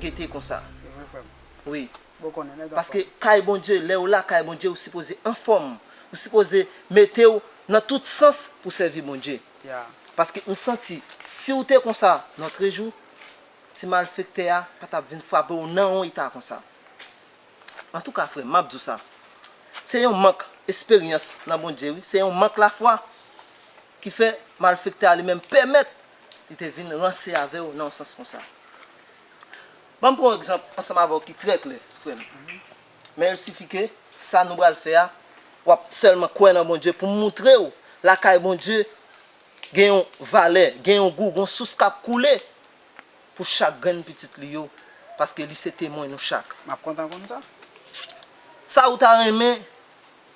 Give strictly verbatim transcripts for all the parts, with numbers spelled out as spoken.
Gete konsa. Wi. Paske kay Bondye, lè w la kay Bondye, ou sipoze anfòm. Ou sipoze mete w nan tout sans pou sèvi Bondye. Paske m santi, si w te konsa, nòtrejou, ti malfektè a pa t ap vin frape w nan yon eta konsa. Antouka, frè m, m ap di w sa. Se yon mank esperyans nan Bondye, wi. Se yon mank lafwa ki fè malfektè a li menm pèmèt li te vin ranse avè w nan yon sans konsa. Ban m pran yon egzanp ansanm avè w ki trè klè, frè m. Men il sifi ke sa nou pral fè a, w ap sèlman kwè nan Bondye pou m moutre w lakay Bondye gen yon valè, gen yon gou, gen yon sous k ap koule pou chak grenn pitit li yo, paske li se temwen nou chak. M ap kontan konn sa. Sa ou ta renmen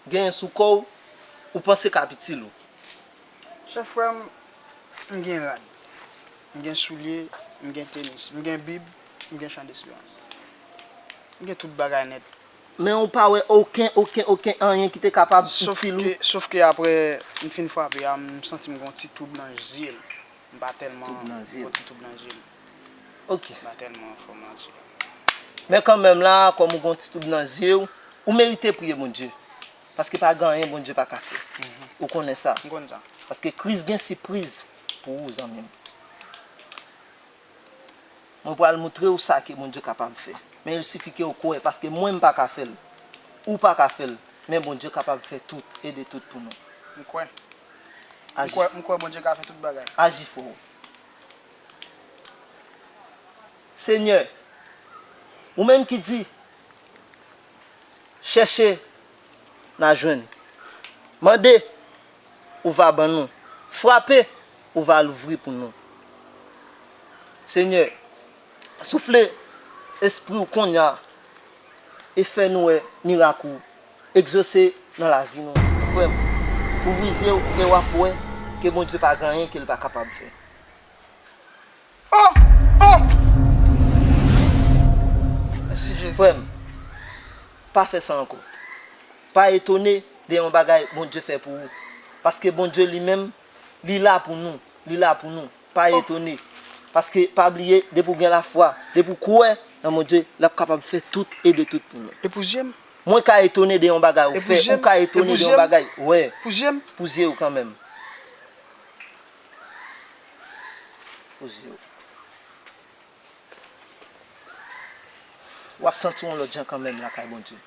genyen sou kò w, ou panse k ap itil ou? Chè frè m, m gen rad, m gen soulye, m gen tenis, m gen bib, m gen chan desperans. M gen tout bagay nèt. Men ou pa wè okenn, okenn, okenn anyen ki te kapab itil ou? Sof ke, sof ke aprè m fin frape a, m santi m gen yon ti toub nan zye m. M pa tèlman, yon ti toub nan zye m. Ok. M pa tèlman anfòm nan zye m. Men kanmenm la, kòm ou gen yon ti toub nan zye w, ou merite priye Bondye. Paske pa gen anyen Bondye pa ka fè. Ou konnen sa. M konn sa. Paske Kris gen sipriz pou ou, zanmi m. Mwen pral moutre w sa ke Bondye kapab fè. Men il sifi ke w kwè, paske mwen m pa ka fè l. Ou pa ka fè l. Men Bondye kapab fè tout, ede tout pou nou. M kwè. M kwè, m kwè Bondye ka fè tout bagay. Aji, frè. Senyè, ou menm ki di, chèche, n a jwenn. Mande, ou va ban nou. Frape, ou va louvri pou nou. Senyè, soufle espri w kounye a e fè nou wè mirak ou egzose nan lavi nou. Frè m, ouvri zye w e w ap wè ke Bondye pa gen anyen ke l pa kapab fè. Oh! Oh! Mèsi, Jezi. Frè m, pa fè sa ankò. Pa etone de yon bagay Bondye fè pou ou. Paske Bondye li menm, li la pou nou. Li la pou nou. Pa etone. Paske, pa bliye, depi w gen lafwa, depi w kwè nan Bondye, l ap kapab fè tout, ede tout pou nou. E pou zye m? Mwen ka etone de yon bagay ou fè, ou ka etone de yon bagay. Wè. Pou zye m? Pou zye w kanmenm. Pou zye w. W ap santi w yon lòt jan kanmenm lakay Bondye.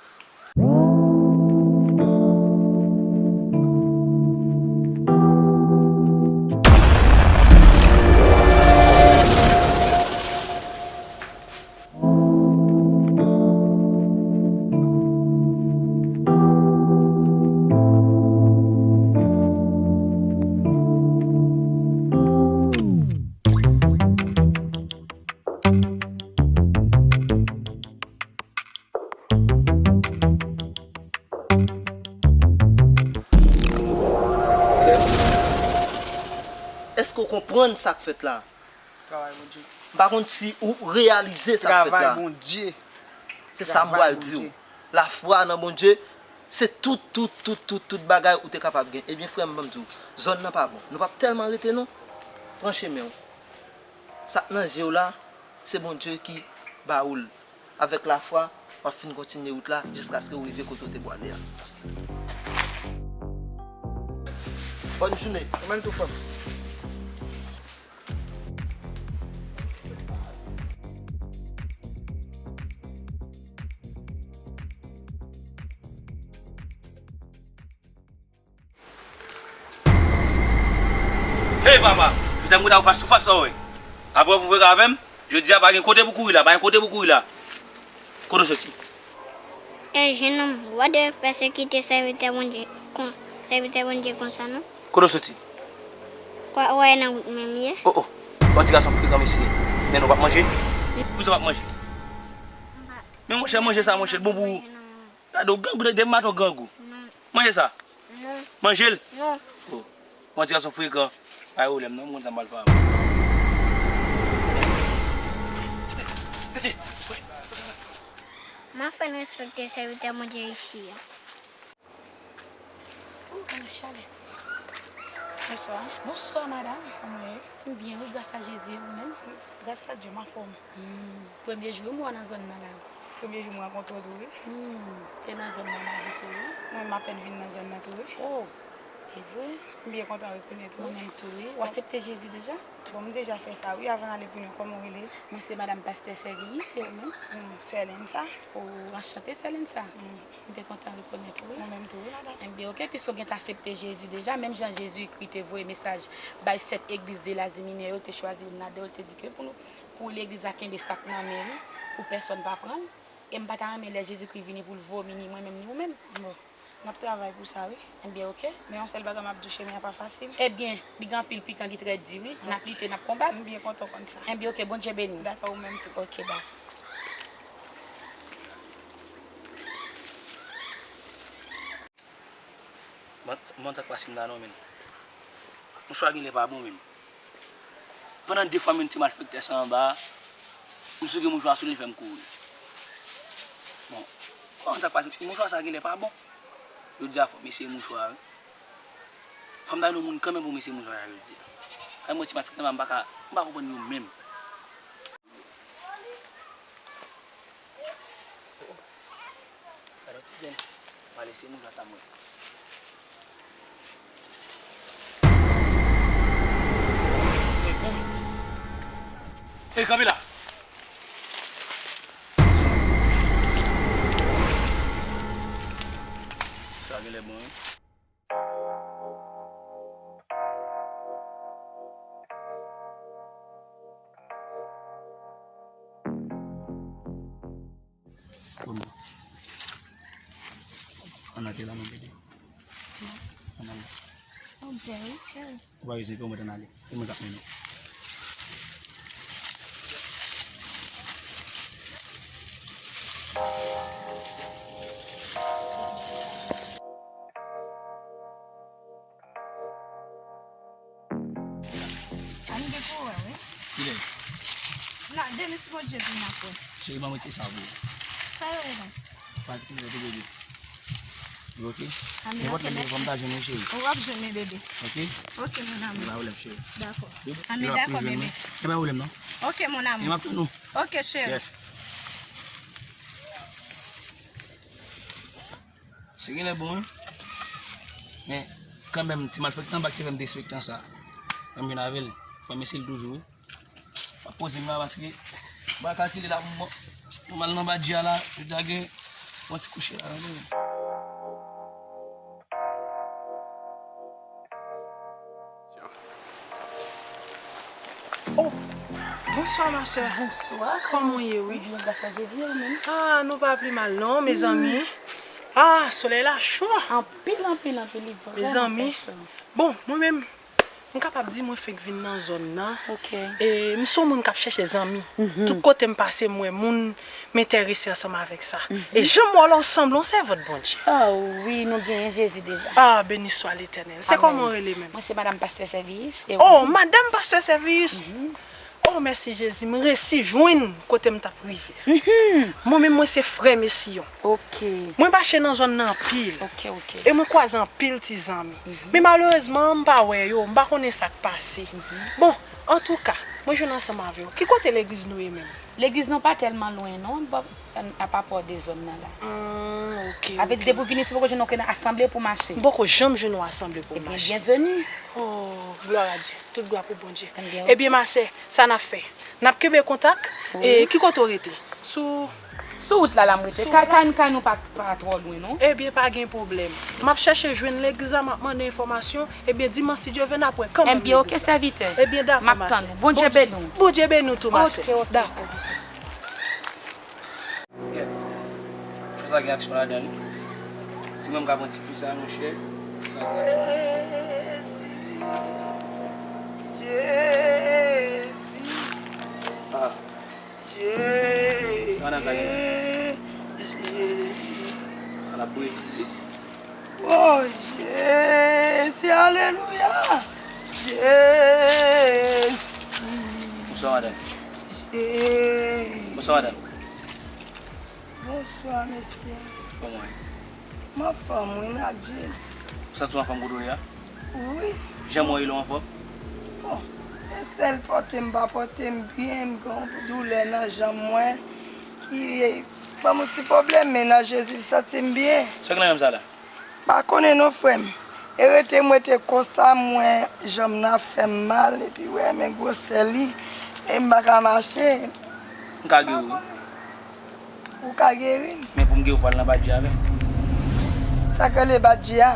Èske w konprann sa k fèt la? Travay Bondye. M pa konn si ou reyalize sa k fèt la. Travay Bondye. Se sa m pral di w. Lafwa nan Bondye, se tout, tout, tout, tout, tout bagay ou te kapab gen. Ebyen, frè m, ban m di w, zòn nan pa bon. Nou p ap tèlman rete, non. Pran chemen w. Sa k nan zye w la, se Bondye ki ba ou l. Avèk lafwa, w ap fin kontinye wout la jiskaske w rive kote w te pwale a. Bòn jounen. Ou menm tou, frè m. Hey papa, jodi a m kontan fas tou fas la, wi. Apre w fin frekant avè m, jodi a pa gen kote pou kouri la, pa gen kote pou kouri la. Kote w soti? E jennonm, w ap pèsekite sèvitè Bondye kon, sèvitè Bondye konsa non. Kote w soti? Ou wè nan wout menm ye. Oh oh. Yon ti gason frekan mesye. Men nou p ap manje? Poukisa w p ap manje? Men monchè, manje sa monchè, l bon pou ou. Gade w grangou, depi maten w grangou. Manje sa. Manje l. Oh. Yon ti gason frekan. Pa gen pwoblèm non, m konn sa m pral fè avè w. M ap fè n respekte sèvitè Bondye isi a. Ou, chalè. Bonswa. Bonswa, madanm. Kòman w ye? M byen, wi, gras a Jezi, ou menm? Gras a Dye, m anfòm. Hmm, premye jou wi m wè w nan zòn nan la. Premye jou m rankontre w tou, wi. Hmm, se nan zòn nan m abite, wi. Mwen menm m apèn vin nan zòn nan tou, wi. Oh, e vre? M byen kontan rekonèt ou. Mwen menm tou, wi. Ou aksepte Jezi deja? Bon, m deja fè sa, wi, avan n ale pi lwen, kòman w rele? Mwen se madanm pastè Servius, e ou menm? Hmm, sè Lensa. Oh, anchante, sè Lensa. Hmm. M te kontan rekonèt ou, wi. Mwen menm tou, wi, madanm. Enben, oke, piske w gentan aksepte Jezi deja, menm jan Jezikri te voye mesaj bay sèt egliz de Lazi Minè yo, te chwazi youn ladan yo, l te di ke pou nou, pou legliz la kenbe sa k nan men li, pou pèsonn pa pran l. E m pa ta renmen lè Jezikri vini pou l vomi ni mwen menm ni ou menm. Bon, n ap travay pou sa, wi. Enben, oke. Men yon sèl bagay m ap di w, chemen an pa fasil. Ebyen, li gen anpil pikan, li trè di, wi. N ap lite, n ap konbat. M byen kontan w konn sa. Enben, oke, Bondye beni w. Dakò, ou menm tou. Oke, bay. Mwen, mwen sa k pase m la non, men. Mouchwa genlè pa bon, men. Pandan de fwa, men, ti malfektè sa anba a, m souke mouchwa sou li, l fè m kouri. Bon, mwen sa k pase m, mouchwa sa genlè pa bon. Jodi a, fò m eseye mouchwa, wi. Fò m ta jwenn yon moun kanmenm pou m eseye mouchwa sa jodi a. Kay mwen, ti malfektè anba, m pa ka, m pa konprann yo menm. Gade yon ti grenn. M ale se moun sa mwen. Ey, kanpe la. Sa genlè bon, wi. Ann ale la, non, bebe. Ann ale. Ok, ok. Ou pa bezwen pè, ou mèt ann ale. E mwen k ap mennen w. Ann gen pou wè, wi. Kilè? Nan, demen si Bondye vle n ap wè. Cheri, ban mwen ti sa pou ou. Sa yo ye la? Pa gen pwoblèm, bebe. Ok? Nenpòt lè m fò m ta jwenn ou, cheri. Ou ap jwenn li, bebe. Ok? Ok, mon amour. Pa pwoblèm, cheri. Dakò. Anben, dakò, bebe. E pa pwoblèm, non. Ok, mon amour. E m ap tann ou. Ok, cheri. Yes. Se genlè bon, wi. Men, kanmenm, ti malfektè anba ki fè m derespektan sa. Fò m vin avè l. Fò m eseye l toujou, wi. M ap poze m la paske m pa kalkile la pou m, pou m al nan badji a la. Jodi a gen yon ti kouche la, wi. Oh, bonswa, ma sè. Bonswa. Kòman w ye, wi? Mwen byen, gras a Jezi, ou menm? Ah, nou pa pi mal, non, mezanmi. Ah, solèy la cho. Anpil, anpil, anpil, li vrèman fè cho. Mezanmi. Bon, mwen menm, m kapab di mwen fenk vin nan zòn nan. Ok. E m se yon moun k ap chèche zanmi. Tout kote m pase, m wè moun, m enterese ansanm avèk sa. E jan m wè w la, w sanble yon sèvant Bondye. Oh wi, nou genyen Jezi deja. Ah, beni swa Letènèl. Se kòman w rele menm? Mwen se madanm pastè Servius. E ou? Oh, madanm pastè Servius. Oh, mèsi Jezi, m resi jwenn kote m t ap rive a. Mwen menm, mwen se frè Mesiyon. Ok. Mwen mache nan zòn nan anpil. Ok, ok. E mwen kwaze anpil ti zanmi. Men malerezman, m pa wè yo, m pa konnen sa k pase. Bon, antouka, mwen jwenn ansanm avè w. Ki kote legliz nou ye menm? Legliz nou pa tèlman lwen, non. Bon, apapò de zòn nan la. Hmm, ok, ok. Avè di, depi w vin isi, ou poko jwenn okenn asanble pou mache. M poko janm jwenn yon asanble pou m mache. Ebyen, byenveni. Oh, glwa a Dye. Tout glwa pou Bondye. Ebyen, ok. Ebyen, ma sè, sa n ap fè? N ap kenbe kontak. Wi. E ki kote w rete? Sou... Sou wout la, la m rete. Kay, kay, kay nou pa, pa twò lwen, non. Ebyen, pa gen pwoblèm. M ap chèche jwenn legliz la, m ap mande enfòmasyon. Ebyen, dimanch, si Dye vle, n ap wè kanmenm legliz la. Ebyen, ok, sèvitè. Ebyen, dakò, ma sè. M ap tann ou. Bondye beni w. Bondye beni w tou, ma sè. Ok, ok, sèvitè. Kèt. Cho sa gen aksyon ladan l wi. Si mwen m ka pran ti fi sa, monchè. Jezi, Jezi, ah. Jezi, Jezi. An ap priye. Oh, Jezi, alelouya. Jezi. Bonswa, madanm. Jezi. Bonswa, madanm. Bonswa, mesye. Kòman w ye? M anfòm, wi, n ak Jezi. Ou santi w anfòm kote w ye a? Wi. Janm wè w ye la w anfòm? Bon, e sèl pòte m pa pòte m byen, m gen yon doulè nan janm mwen ki ban m yon ti pwoblèm, men nan Jezi m santi m byen. Sa gen nan janm sa la? M pa konnen non, frè m. E rete m rete konsa, m wè janm nan ap fè m mal, epi w wè men gwosè li, e m pa ka mache. M ka geri w, wi. Ou ka geri m? Men pou m geri w, fò w al nan badji avè m. Sa k rele badji a?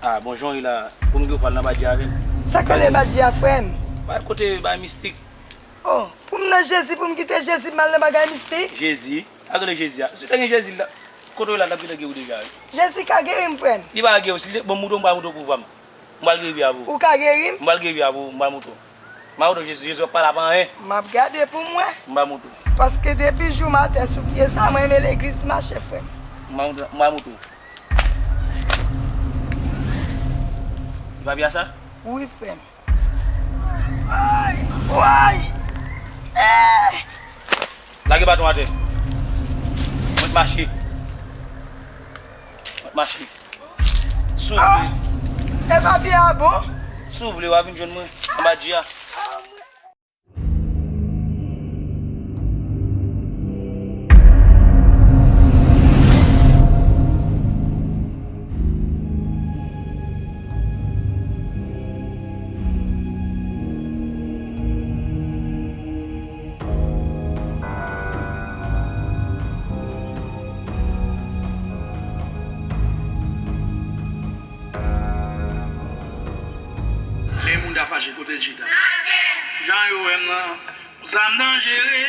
Ah, bon, jan w ye la, pou m geri w, fò w al nan badji avè m. Sa k rele badji a, frè m? Bay kote bay mistik. Oh, pou m nan Jezi, pou m kite Jezi, m al nan bagay mistik? Jezi? Sa k rele Jezi a? Si w te gen Jezi la, kote w ye la, l t ap gentan geri w deja, wi. Jezi ka geri m, frè m? Li pa ka geri w. Si l te, bon, m montre w, m pral montre w pouvwa m. M pral geri pi a pou ou. Ou ka geri m? M pral geri pi a pou ou, m pral montre w. M pral montre w Jezi, Jezi p ap pale avè anyen. M ap gade pou m wè. M pral montre w. Paske depi jou m atè sou pye sa, mwen renmen legliz mache, frè m. M pral montre, m pral montre w. E papye a sa? Wi, frè m. Ay, woy! Eh! Lage baton atè. Mwen mache. Mwen mache. Si w vle. Ah! E papye a bon? Si w vle, w a vin jwenn mwen anba dji a. Lè moun ta fache, kote l chita? Jan yo wè m nan, yon zam danjere.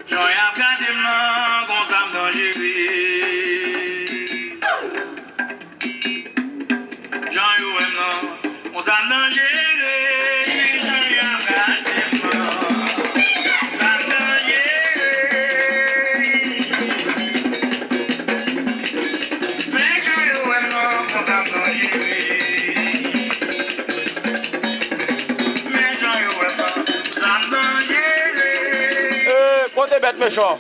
Jan y ap gade m nan, yon zam danjere. Jan yo wè m nan, yon zam danjere. Jan y ap gade m nan, zam danjere. Men jan yo wè m nan, yon zam danjere. Men jan yo wè m nan, zam danjere. Eh, kote bèt mechan?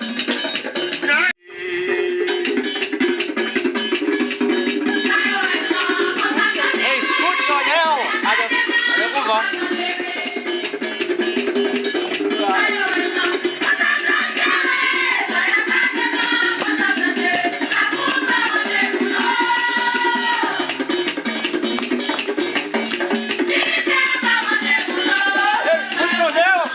Ey, kout kòdè w avèk, avèk yon van. Ey, kout kòdè w.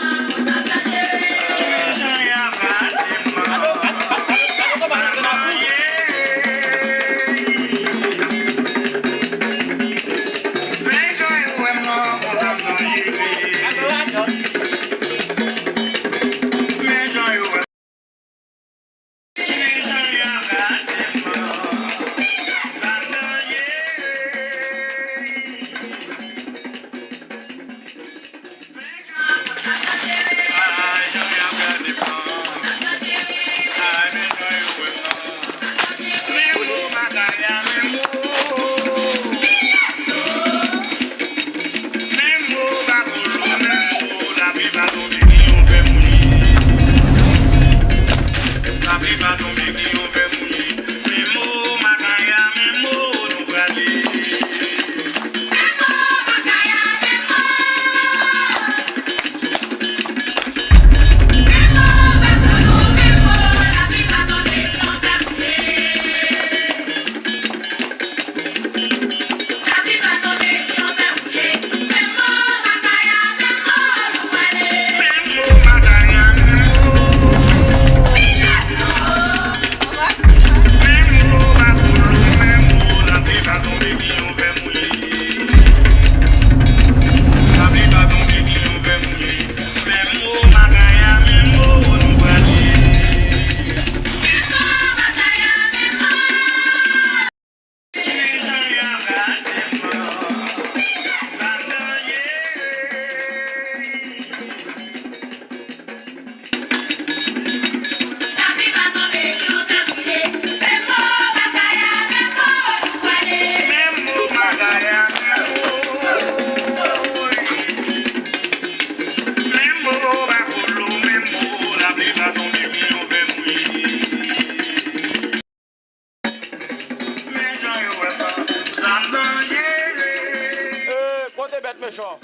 Mechan.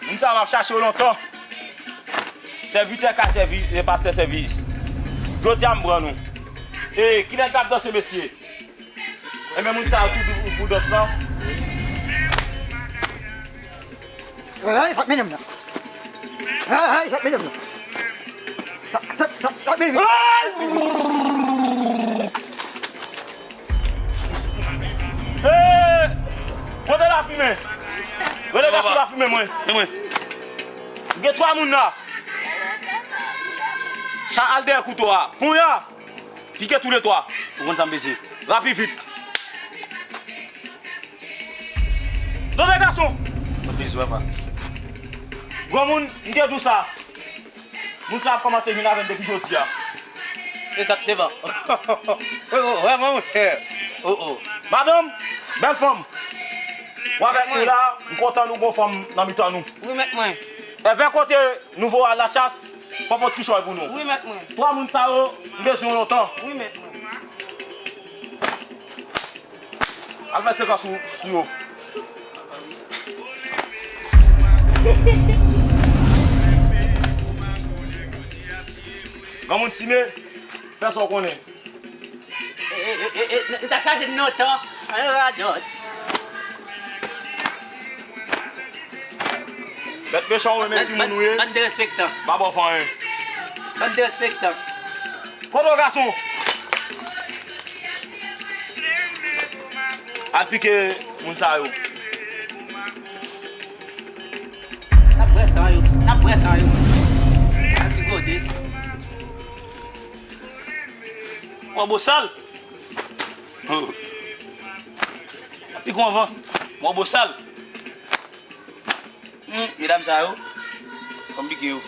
Moun sa m ap chache yo lontan. Sèvitè ka sèvi, e pastè sèvis. Jodi a m pran nou. E kilè k ap danse, mesye? Enben, moun sa yo tou pou, pou dans lan. Hey, sa k mennen m nan? Hey, hey, sa k mennen m nan? Sa, sa, sa, sa k mennen m? Hey! Hey! Kote lafimen? Rele gason lafimen mwen. E mwen. M gen twa moun la. Cha al dèyè kouto a. Kounye a. Pike tou le twa. Ou konn sa m bezwen. Rapi vit. Tande gason. Mwen bezwen pa. Granmoun, m te di w sa. Moun sa ap kòmanse jwenn avè m depi jodi a. Egzakteman. Oh, oh, vrèman, monchè. Oh, oh. Madanm, bèl fanm. Ou avèk nou la, m kontan nou gon fanm nan mitan nou. Wi, mèt mwen. Èvè kote nou voye al lachas, fò pot kichòy pou nou. Wi, mèt mwen. Twa moun sa yo, m bezwen yo lontan. Wi, mèt mwen. Al fè sekans sou, sou yo. Granmoun Sime, fè sa w konnen. E, e, e, e, e, nou ta chaje n lontan. An radòt. Bèt mechan, ou renmen timoun ou ye. Bann derespektan. Pa ba w fè anyen. Bann derespektan. Kote w gason? Al pike moun sa yo. N ap bwè san yo. N ap bwè san yo. Nan ti gode. Mwen bosal. Oh. Pi konvan. Mwen bosal. Hmm, medam sa yo, fò m pike yo.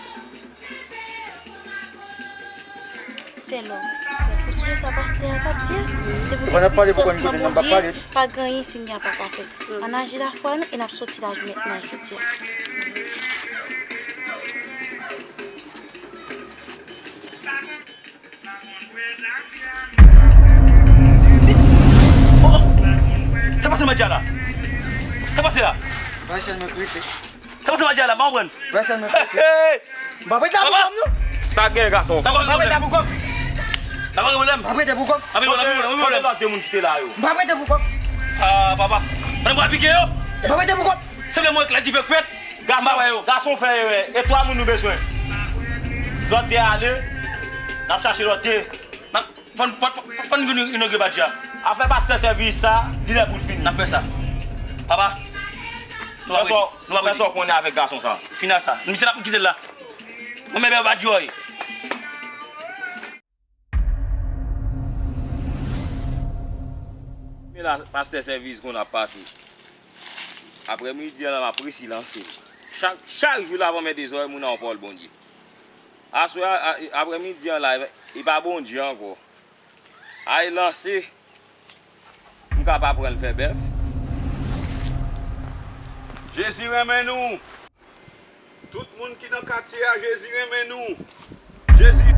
Sè Lòm, ou sonje sa pastè a t ap di a? Depi w gen pisans nan Bondye, pa gen anyen Senyè a pa ka fè. Ann aji lafwa nou e n ap soti la jounen nan jodi a. Oh, oh. Sa pase Madja la? Sa pase la? Bay sèl mwen prete. Sa pase Madja la? M pa konprann. Bay sèl mwen prete. Hey, hey. M pa prete la pou kòm non. Sa gen gason. M pa prete la pou kòm. M pa gen pwoblèm. M pa prete pou kòm. M pa gen pwoblèm, m pa gen pwoblèm. Kote lòt de moun ki te la yo? M pa prete pou kòm. Ah, papa. Mwen pral pike yo. M pa prete pou kòm. Se vle mwen klè dife k fèt. Gason, gason fè erè. E twa moun nou bezwen. Lòt de ale. N ap chache lòt de. N ap, fò n, fò n, fò n inogire badja. Afè pastè sèvis sa, li lè pou l fini. N ap fè sa. Papa. Nou pa prete. Nou pa prete. Fè sa w konnen avèk gason sa. Fini ak sa. Misye n ap kite l la. Mwen menm badjòy. Men la, pastè sèvis konn ap pase. Aprèmidi an la, m ap resi lanse l. Chak, chak jou l ap anmède zòrèy moun nan yon pawòl Bondye. Aswè a, a, aprèmidi an la, e pa Bondye ankò. Ay lanse. M ka pa pran l fè bèf. Jezi renmen nou. Tout moun ki nan katye a, Jezi renmen nou. Jezi